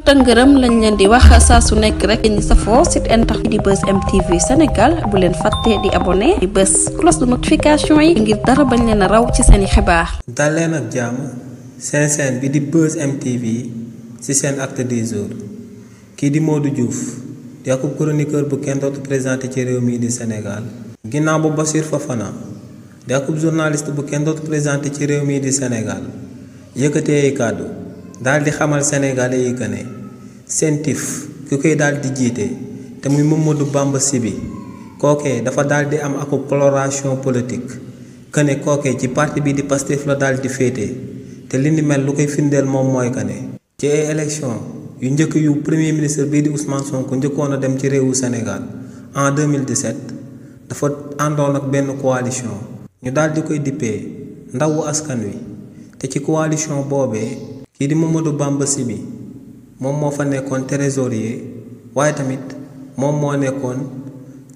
tëngërëm lañ leen di wax saa su nekk rek ñi safoo site internet di Buzz M TV Sénégal bu leen fàtte di abonné di bës cloche de notification yi ngir dara bañ leen a raw ci seeni xibaar. dal leen ak jàmm seen chaîne bi di Buzz M TV ci seen acte du jour kii di Modou Diouf di akub chroniqueur bu kenn dootu présenté ci réew mi di Sénégal ginnaaw bu Bassir Fofana di akub journaliste bu kenn dootu présenté ci réew mi di Sénégal yëkkatee ay kàddu daal di xamal sénégalais yi que ne CENTIF ki koy daal di jiite te muy Mamadou Bamba Sibi kookee dafa daal di am akub coloration politique que ne kookee ci parti bi di Pastef la daal di féete te li ni mel lu koy firndeel moom mooy que ne ci ay élection yu njëkk yu premier ministre bii di Ousmane Sonko njëkkoon a dem ci réewu Sénégal en 2017 dafa àndoon ak benn coalition ñu daal di koy dippee ndawu askan wi te ci coalition boobee kii di Mamadou Bamba Sibi moom moo fa nekkoon trésorier waaye tamit moom moo nekkoon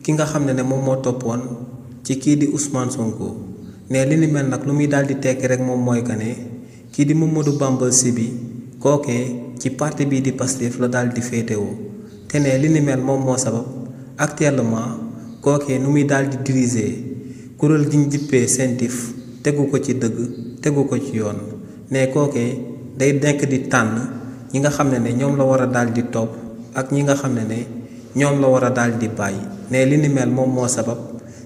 ki nga xam ne moom moo toppoon ci kii di Ousmane Sonko ne li ni mel nag lu muy daal di tekki rek moom mooy que ne kii di Mamadou Bamba Sibi kookee ci parti bii di Pastef la daal di féetewoo te ne li ni mel moom moo sabab actuellement kookee nu muy daal di diriger kuréel gi ñu jippee CENTIF tegu ko ci dëgg tegu ko ci yoon ne kookee day nekk di tànn ñi nga xam ne ñoom la war a daal di topp ak ñi nga xam ne ñoom la war a daal di bàyyi ne li ni mel moom moo sabab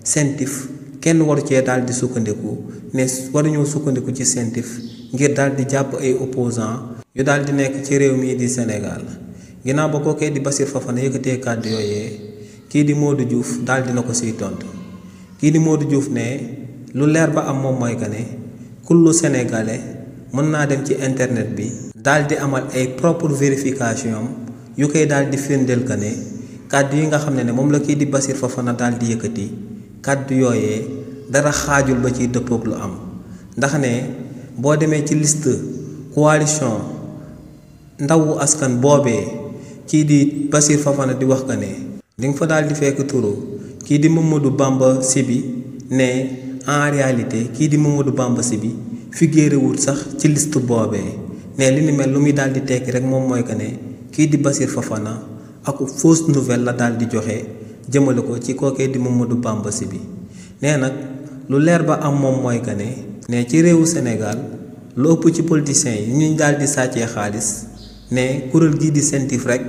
CENTIF kenn waru cee daal di sukkandiku ne waruñoo sukkandiku ci CENTIF ngir daal di jàpp ay opposants yu daal di nekk ci réew mii di Sénégal ginnaaw ba kookee di Bassir Fofana yëkkatee kàddu yooyee kii di Modou Diouf daal dina ko siy tontu kii di Modou Diouf ne lu leer ba am moom mooy que ne kullu sénégalais mën naa dem ci internet bi daal di amal ay propre vérification yu koy daal di firndeel que ne kàddu yi nga xam ne moom la kii di Bassir Fofana daal di yëkkati kàddu yooyee dara xaajul ba ciy dëppoog lu am ndax ne boo demee ci liste coalition ndawu askan boobee kii di Bassir Fofana di wax que ne di nga fa daal di fekk turu kii di Mamadou Bamba Sibi ne en réalité kii di Mamadou Bamba Sibi figuré wul sax ci liste boobee ne li ni mel lu muy daal di tekki rek moom mooy que ne kii di Bassir Fofana ak fausse nouvelle la daal di joxe jëmale ko ci kookee di Mamadou Bamba Sibi nee nag lu leer ba am moom mooy que ne ci réewu Sénégal lu ëpp ci politiciens yi ñu daal di sàccee xaalis ne kuréel gii di CENTIF rek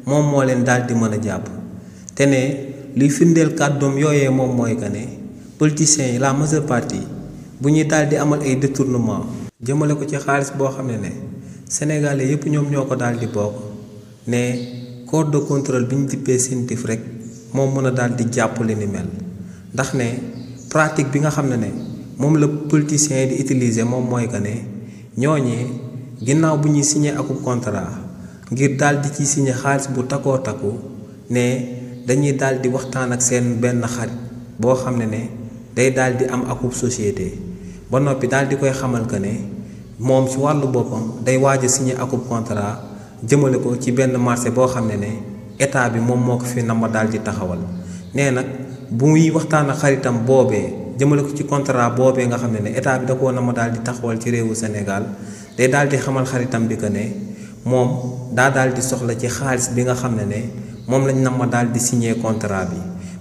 moom moo leen daal di mën a jàpp te ne liy firndeel kàddoom yooyee moom mooy que ne politiciens yi la majeure partie bu ñuy daal di amal ay détournement jëmale ko ci xaalis boo xam ne sénégalais yépp ñoom ñoo ko daal di bokk ne corps de contrôle bi ñu dippee CENTIF rek moom mën a daal di jàpp li ni mel ndax ne pratique bi nga xam ne moom la politiciens yi di utiliser moom mooy que ne ñooñee ginnaaw bu ñuy signé akub contrat ngir daal di ci signé xaalis bu takkoo takku ne dañuy daal di waxtaan ak seen benn xarit boo xam ne day daal di am akub société ba noppi daal di koy xamal que ne moom ci wàllu boppam day waaj a signé akub contrat jëmale ko ci benn marché boo xam ne état bi moom moo ko fi nama daal di taxawal nee nag bu muy waxtaan ak xaritam boobee jëmale ko ci contrat boobee nga xam ne état bi da koo nama daal di taxawal ci réewu Sénégal day daal di xamal xaritam bi que ne moom daa daal di soxla ci xaalis bi nga xam ne moom lañ nama daal di signé contrat bi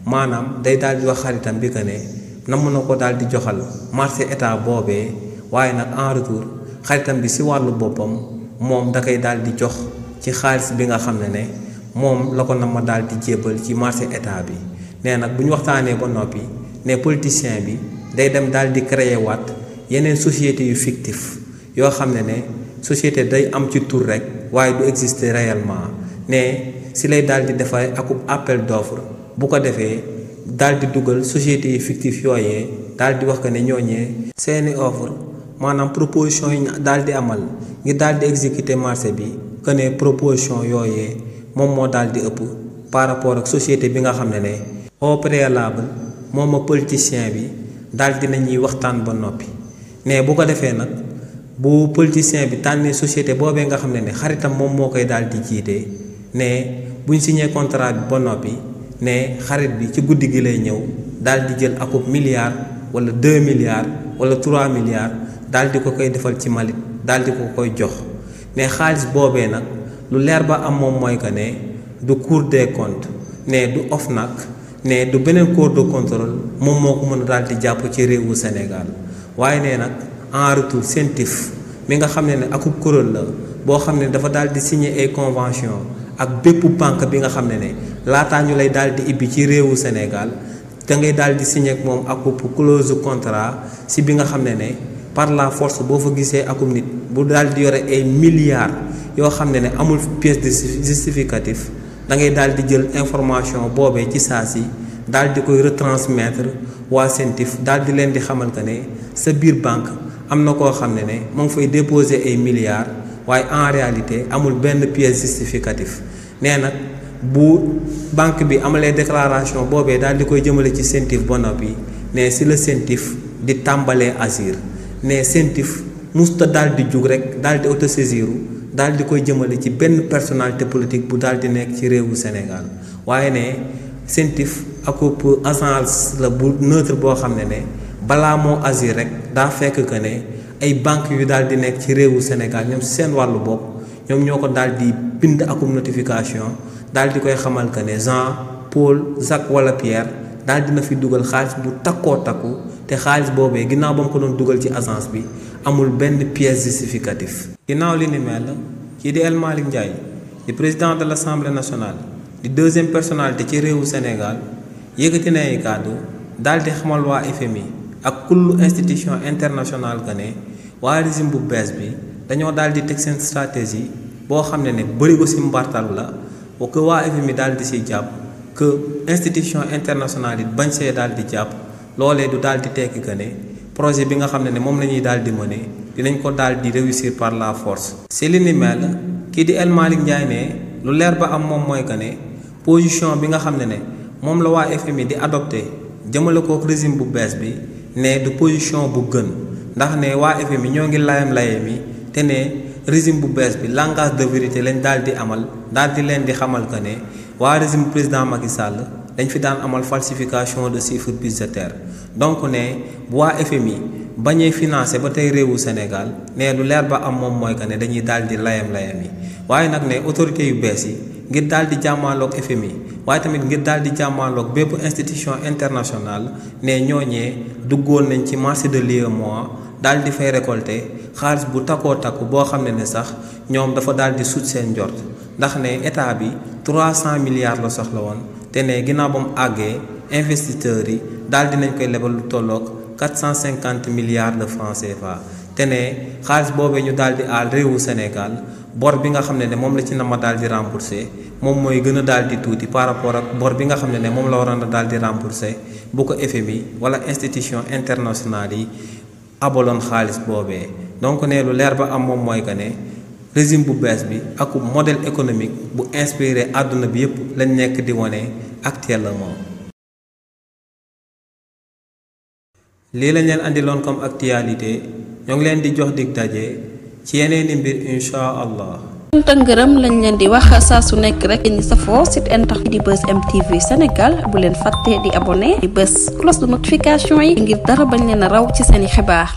maanaam day daal di wax xaritam bi que ne namm na ko daal di joxal marché état boobee waaye nag en retour xaritam bi si wàllu boppam moom da koy daal di jox ci xaalis bi nga xam ne moom la ko namm daal di jébbal ci marché état bi nee nag bu ñu waxtaanee ba noppi ne politicien bi day dem daal di créer waat yeneen société yu fictif yoo xam ne société day am ci tur rek waaye du exister réellement ne si lay daal di defay akub appel d'offre bu ko defee daal di dugal société yi fictif yooyee daal di wax que ne ñooñee seeni offre maanaam proposition yi daal di amal ngir daal di exécuter marché bi que ne proposition yooyee moom moo daal di ëpp par rapport ak société bi nga xam ne au préalable moom ak politicien bi daal di nañuy waxtaan ba noppi ne bu ko defee nag bu politicien bi tànnee société boobee nga xam ne xaritam moom moo koy daal di jiite ne buñ signé contrat bi ba noppi ne xarit bi ci guddi gi lay ñëw daal di jël akub milliard wala 2 milliards wala 3 milliards daal di ko koy defal ci malit daal di ko koy jox ne xaalis boobee nag lu leer ba am moom mooy que ne du Cour des comptes ne du OFNAC ne du beneen corps de contrôle moom moo ko mën a daal di jàpp ci réewu Sénégal waaye ne nag en retour CENTIF mi nga xam ne akub kuréel la boo xam ne dafa daal di signer ay convention ak bépp banque bi nga xam ne laataa ñu lay daal di ibbi ci réewu Sénégal da ngay daal di signer ak moom akub clause contrat si bi nga xam ne par la force boo fa gisee akum nit bu daal di yore ay milliards yoo xam ne amul pièce de justificatif da ngay daal di jël information boobee ci saa si daal di koy retransmettre waa CENTIF daal di leen di xamal que ne sa biir banque am na koo xam ne moo ngi fay déposer ay milliards waaye en réalité amul benn pièce justificatif nee nag bu banque bi amalee déclaration boobee daal di koy jëmale ci CENTIF ba noppi ne si la CENTIF di tàmbalee agir ne CENTIF musta daal di jug rek daal di autosaisiru daal di koy jëmale ci benn personnalité politique bu daal di nekk ci réewu Sénégal waaye ne CENTIF akub agence la bu neutre boo xam ne balaa moo agir rek daa fekk que ne ay banques yu daal di nekk ci réewu Sénégal ñoom seen wàllu bopp ñoom ñoo ko daal di bind akum notification daal di koy xamal que ne Jean Paul Jacques wala Pierre daal dina fi dugal xaalis bu takkoo takku te xaalis boobee ginnaaw ba mu ko doon dugal ci agence bi amul benn pièce justificatif. ginnaaw li ni mel kii di El Malick Ndiaye di président de l'Assemblée nationale di deuxième personnalité ci réewu Sénégal yëkkati na ay kàddu daal di xamal waa FMI ak kullu institution internationale que ne waa régime bu bees bi dañoo daal di teg seen stratégie boo xam ne bëri ko si mbartal la boo ko waa FMI daal di si jàpp que institution internationale yi bañ see daal di jàpp loolee du daal di tekki que ne projet bi nga xam ne moom la ñuy daal di mëne dinañ ko daal di réussir par la force. si li ni mel kii di El Malick Ndiaye ne lu leer ba am moom mooy que ne position bi nga xam ne moom la waa FMI di adopté jëmale ko régime bu bees bi ne du position bu gën ndax ne waa FMI ñoo ngi layam-layami te ne régime bu bees bi langage de vérité lañ daal di amal daal di leen di xamal que ne waa régime président Macky Sall dañ fi daan amal falsification de chiffres budgétaires donc ne bu waa FMI bañee financé ba tey réewu Sénégal ne lu leer ba am moom mooy que ne dañuy daal di layam-layami waaye nag ne autorités yu bees yi ngir daal di jàmmaaloog FMI waaye tamit ngir daal di jàmmaaloog bépp institution internationale ne ñooñee duggoon nañ ci marché de l'UEMOA daal di fay récolter xaalis bu takkoo takku boo xam ne sax ñoom dafa daal di sut seen njort ndax ne état bi 300 milliards la soxla woon te ne ginnaaw ba mu àggee investisseurs yi daal di nañ koy lebal lu tolloog 450 milliards de francs CFA te ne xaalis boobee ñu daal di aal réewu Sénégal bor bi nga xam ne moom la ci nama daal di rembourser moom mooy gën a daal di tuuti par rapport ak bor bi nga xam ne moom la waroon a daal di rembourser bu ko FMI wala institution internationale yi abaloon xaalis boobee donc ne lu leer ba am moom mooy que ne régime bu bees bi ak modèle économique bu inspiré àdduna bi yépp lañ nekk di wane actuellement. lii lañ leen andiloon comme actualité ñoo ngi leen di jox dig daje ci yeneeni mbir incha allah. sant ak ngërëm lañ leen di wax saa su nekk rek ñi safoo site internet di Buzz M TV Sénégal bu leen fàtte di abonné di bës cloche de notification yi ngir dara bañ leen a raw ci seeni xibaar.